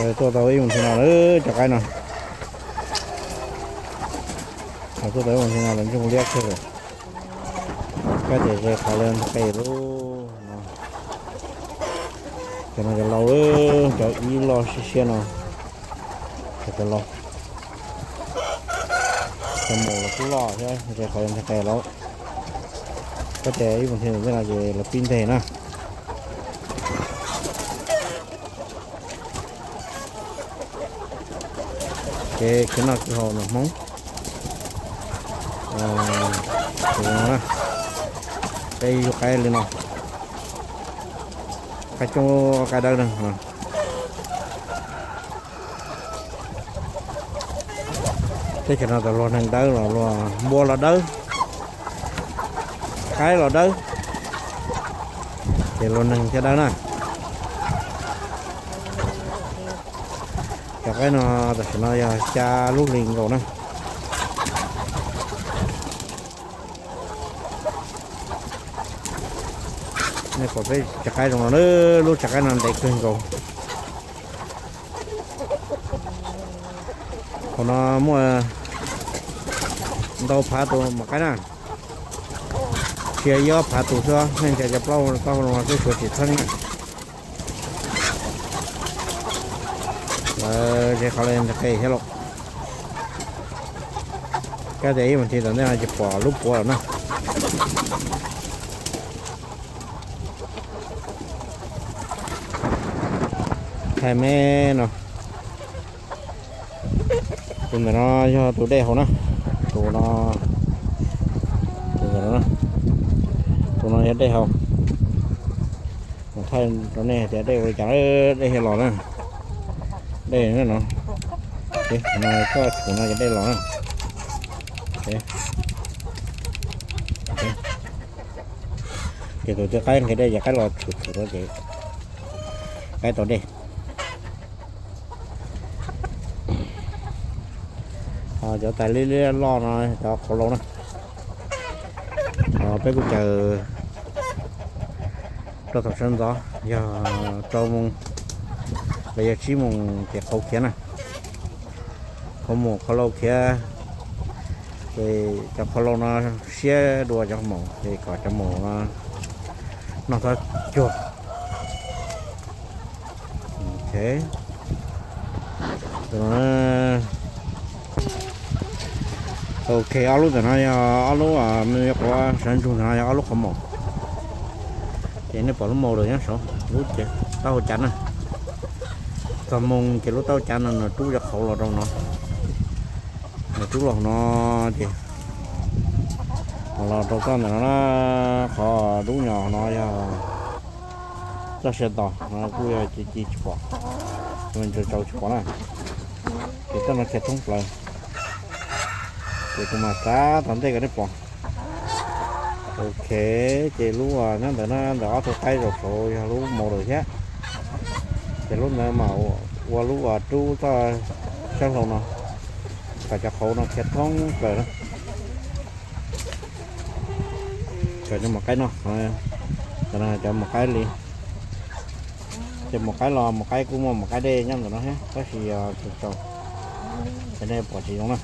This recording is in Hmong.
Tuaj tau ib mus thib no lawm cov qaib no. Tuaj tau ib mus thib no lawm ntsoog liab kawg lawm. Kab tias ze qhov li ntag qe lub no. Cov no cov laus, cov ib loj siab siab no. Cov laus, cov mus los kub loj thiab, ze qhov li ntag qe lawm. Kab tias ib mus thib no ces lawv pib nteg na. Ces khwv noj khwv haus nram Hmoob. Tus no na, peb yug qaib li no, qaib coob qaib dawb na. Teb chaws no tau luag neeg dawb los luag, npua los dawb, qaib los dawb, ces luag neeg thiaj dawb na. Cov qaib no tam sim no yog xya lub hli nkaus na. Nej pom peb tsev qaib zoo no, lub tsev qaib no ntev kawg nkaus. Hauv no muaj ntau phav tus maum qaib na, tsis yog ib ob phav tus xwb, nej ntsia cov plaub taub hau no xwb suav tsis txheeb na. Lawv ze qhov li ntag qe thiab lauj. Kab tias ib mus thib tom ntej no ces pom lub puav lawm na. Thaij me no. Tus ntawm no yog tus dej haus na. Tus no, tus ntawm no, tus no yog dej haus. Thaij rau nej hais tias dej ua li cas, dej thiaj los na. Dej no, no, txoj tshum no ces dej los na. Ces tus twg qaib nqhis dej ces qaib los tshum tshum no ces qaib tau dej. Cov tais liab liab loj no cov qhauv laus na. Peb kuj caws rau thaum sawv ntxov yog rau moos los yog tsib moos ces qhauv khiav na. Qhauv maum qhauv laus khiav, ces cov qhauv laus no siab dua cov maum ces kom cov maum no noj txhob cuag. Ok, ob lub ntawm no yog ob lub, quav sawv ntsug ntawm no yog ob lub qhov maum. Ces nej pom lub maum lawm nyob saud, lub taub hau cav na. Txog moos ces lub taub hau cav no nws rub cov qhauv los rau no, nws rub los no ces los rau txoj ntawm no na. Qhov dub nyos no yog txoj sia tos no kuj yog ci ci tsis pom, tsaus tsaus tsis pom na. Ces txoj no khiav thoob plaws, ces kuv mam tsa tom ntej kom nej pom. Ok, ces lub nyob ntawm no ntawm ob tug qaib zaum saud yog lub maum lawm thiab. Ces lub ntawd mas ua lub rub txoj sab hlau no, kom cov qhauv no khiav thoob plaws na. Cov maum qaib no, cov maum qaib li, ces maum qaib los maum qaib kuj muaj maum qaib dej nyob ntawm no thiab tab sis tsaus tsaus, ces nej pom tsis zoo na.